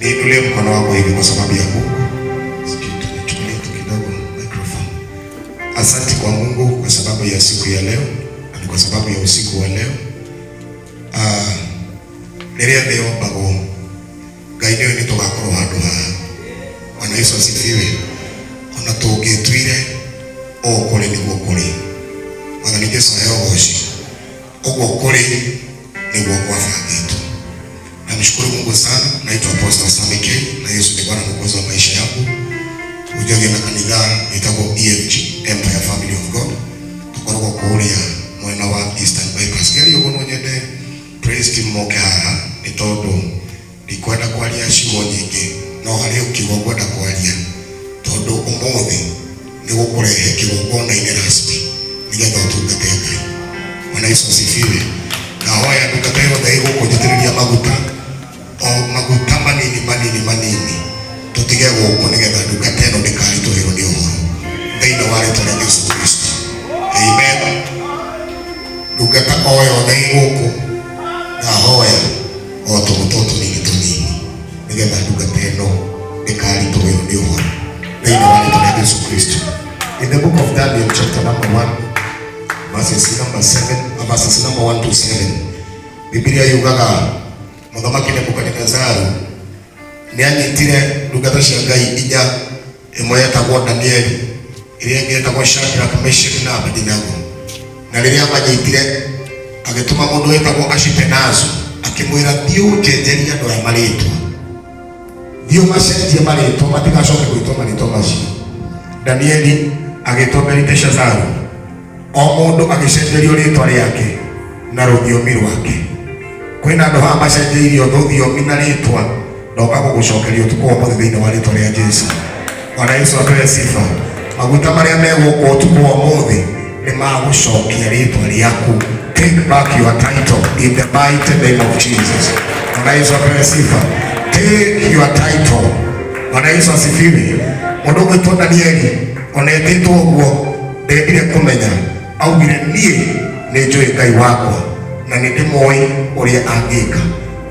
Niinulie mkono wako hivi kwa sababu ya Mungu. Sijui tunichukulie tu kidogo microphone. Asante kwa Mungu kwa sababu ya siku ya leo na ni kwa sababu ya usiku wa leo. Ah, rĩrĩa thĩ yombagwo Ngai nĩwe nĩ tũgakorwo handũ haha. Bwana Yesu asifiwe. Ona tũngĩtuire ũũ kũrĩ nĩguo kũrĩ. Mwathani Jesu aheo ũgoci. Ũguo kũrĩ nĩguo kwabangĩtwo. Namshukuru Mungu sana. Naitwa Apostle Sammy K na Yesu ni Bwana Mwokozi wa maisha yangu. Hujagia na kanitha ĩtagwo EFG, Empire Family of God. Tukoragwo kũrĩa mwena wa Eastern Bypass. Geria ũguo no nyende praise team moke haha nĩ tondũ ndikwenda kwaria ciugo nyingĩ no harĩ kiugo ngwenda kwaria tondũ ũmũthĩ nĩ gũkũrehe kĩgongona-inĩ rasmi nĩgetha ũtungate Ngai. Bwana Yesu asifiwe. Ndahoya ndungata yothe ĩgũkũ njitĩrĩria maguta o maguta manini manini manini tũtige gũkũ nĩgetha ndungata ĩno ndĩkaritũhĩrwo nĩ ũhoro thĩinĩ wa rĩtwa rĩa Jesu Kristo. Amen. Ndungata o yothe ĩ gũkũ ndahoya o tũguta o tũnini tũnini nĩgetha ndungata ĩno ndĩkaritũhĩrwo nĩ ũhoro thĩinĩ wa rĩtwa rĩa Jesu Kristo. In the book of Daniel chapter number 1 verses number 7, verses number 1 to 7, Biblia yugaga mũthamaki Nebukadinezaru nĩ anyitire ndungata cia Ngai inya, ĩmwe yetagwo Danieli, ĩrĩa ĩngĩ yetagwo Shadrach, Meshach na Abednego. Na rĩrĩa amanyitire agĩtũma mũndũ wetagwo Ashipenazu akĩmwĩra, thiĩ ũnjenjerie andũ aya marĩtwa, thiĩ ũmacenjie marĩtwa matigacoke gwĩtwo marĩtwa macio. Danieli agĩtwo Beliteshazaru, o mũndũ agĩcenjerio rĩtwa rĩake na rũthiomi rwake. Kwĩna andũ haha macenjeirio rũthiomi na rĩtwa, ndoka gũgũcokeria ũtukũ wa ũmũthĩ thĩinĩ wa rĩtwa rĩa Jesu. Bwana Yesu apewe sifa. Maguta marĩa me gũkũ ũtukũ wa ũmũthĩ nĩ magũcokia rĩtwa rĩaku. Take back your title in the mighty name of Jesus. Bwana Yesu apewe sifa. Take your title. Bwana Yesu asifiwe. Mũndũ ũgwĩtwo Danieli ona etĩtwo ũguo ndendire kũmenya, augire niĩ nĩ njũĩ Ngai wakwa na nĩ ndĩmũĩ ũrĩa angĩka.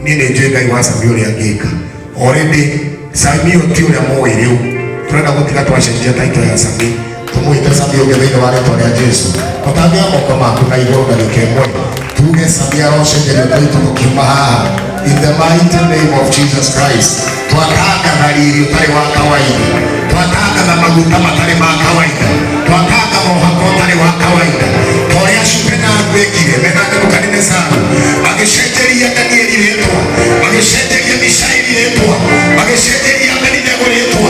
Niĩ nĩ njũĩ Ngai wa Sami ũrĩa angĩka. Already Sami ũyũ ti ũrĩa mũĩ rĩu, tũrenda gũtiga twacenjia title ya Sami tũmwĩte Sami ũngĩ thĩinĩ wa rĩtwa rĩa Jesu. Ũtambia moko maku na igũrũ ndagĩka ĩmwe tuge Sami arocenjerio title tũkiuma haha in the mighty name of Jesus Christ. Twatangatha riri ũtarĩ wa kawaida, twatangatha maguta matarĩ ma kawaida, twatangatha mũhaka ũtarĩ wa kawaida, ta ũrĩa Ashipenazu ekire mena Nebukadinezaru, magĩcenjeria Danieli rĩtwa, magĩcenjeria Mishaeli rĩtwa, magĩcenjeria Abedinego rĩtwa,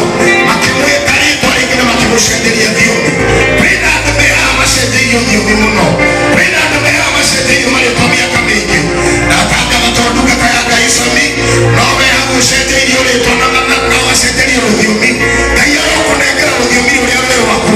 makĩmwĩta rĩtwa rĩngĩ na makĩmũcenjeria thiomi. Kwĩna andũ me haha macenjeirio thiomi mũno, kwĩna andũ me haha macenjeirio marĩtwa mĩaka mĩingĩ. Ndatangatha tondũ ndungata ya Ngai Sami no we hau ũcenjeirio rĩtwa na wacenjerio rũthiomi, Ngai arokũnengera rũthiomi rũrĩa rwĩ rwaku.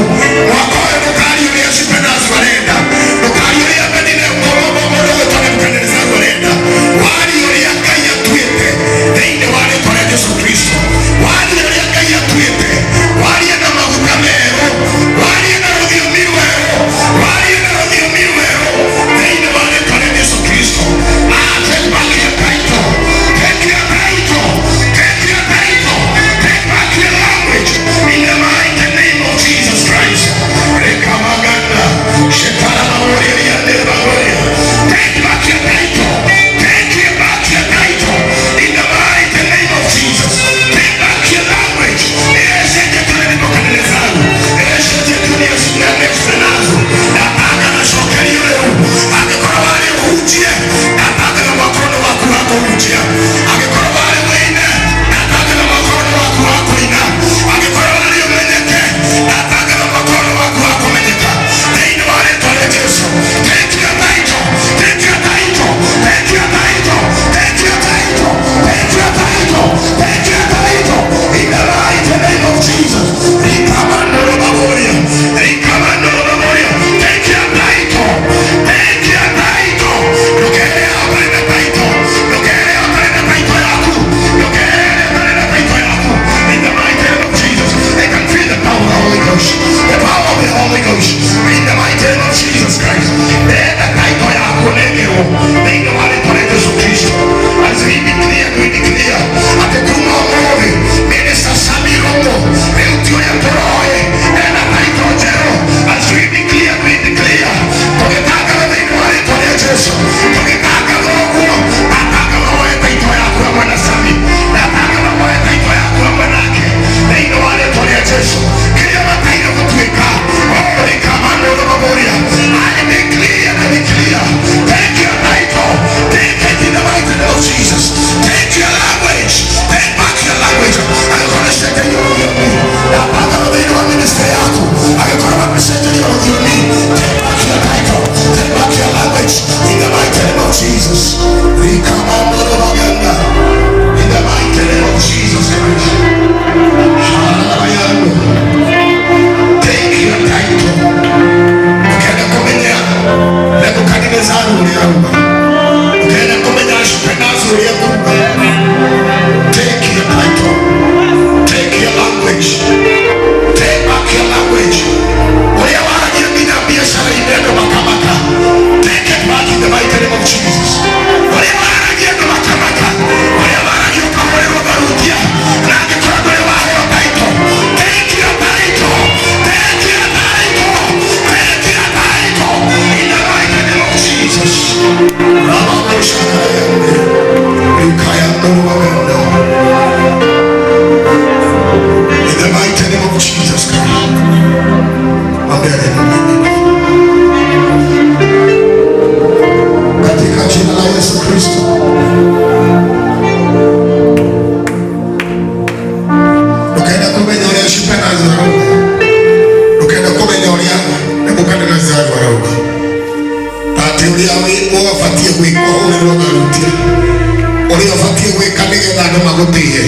Ngũtĩe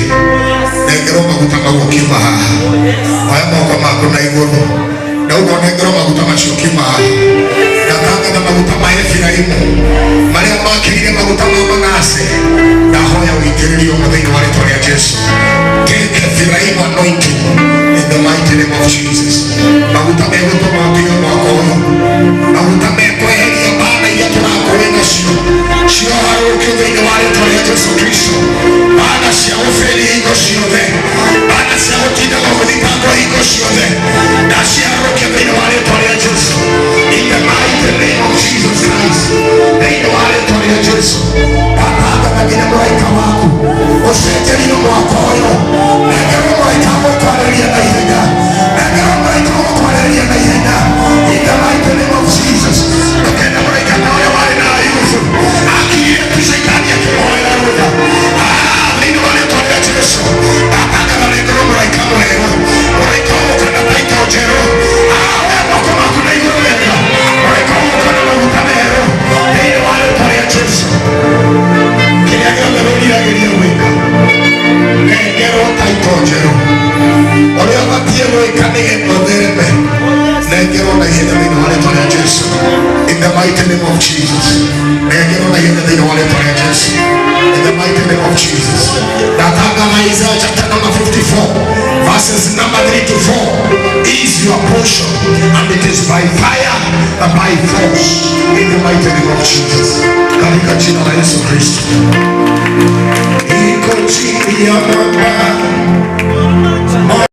nengerwo maguta mau ũkiuma haha. Oya moko maku na igũrũ, ndauga ũnengerwo maguta macio ũkiuma haha. Ndatangatha maguta ma Efiraimu marĩa makĩrire maguta ma Manase. Ndahoya ũitĩrĩrio thĩinĩ wa rĩtwa rĩa Jesu. Take Ephraim anointing in the mighty name of Jesus. Maguta megũtũma ũtige mwaka ũyũ, maguta mekweheria mbara iria tũrakũĩ nacio cioharũkio thĩinĩ wa rĩtwa rĩa Jesu Kristo. Mbara cia gũbĩria hingo ciothe, mbara cia gũtindaga ũgĩthitangwo hingo ciothe, ndaciharũkia thĩinĩ wa rĩtwa rĩa Jesu. In the mighty name of Jesus Christ, thĩinĩ wa rĩtwa rĩa Jesu, ndatangatha nginya mũraika waku ũcenjerio mwaka ũyũ. Nengerwo mũraika gũkwarĩria na ihenya, nengerwo mũraika gũkwarĩria na ihenya. In the mighty name of Jesus. Ndũkende mũraika ta ũrĩa warĩ na Ayubu akirire tu Shaitani akĩmũhoera rũtha. Ah, thĩinĩ wa rĩtwa rĩa Jesu, ndatangatha nengerwo mũraika mwerũ, mũraika ũgũka na taito njerũ. Ah, oya moko maku na igũrũ wega, mũraika ũgũka na maguta merũ thĩinĩ wa rĩtwa rĩa Jesu. Kĩrĩa gĩothe wĩriragĩria gwĩka, nengerwo taito njerũ. Ũrĩa ũbatiĩ gwĩka nĩgetha ũthereme, nengerwo na ihenya thĩinĩ wa rĩtwa rĩa Jesu. In the mighty name of Jesus, nengerwo na ihenya thĩinĩ wa rĩtwa rĩa Jesu. In the mighty name of Jesus, ndatangatha Isaiah chapter number 54 verses number 3 to 4 is your portion, and it is by fire and by force, in the mighty name of Jesus. Katika jina la Yesu Kristo. Iko chini ya mwamba.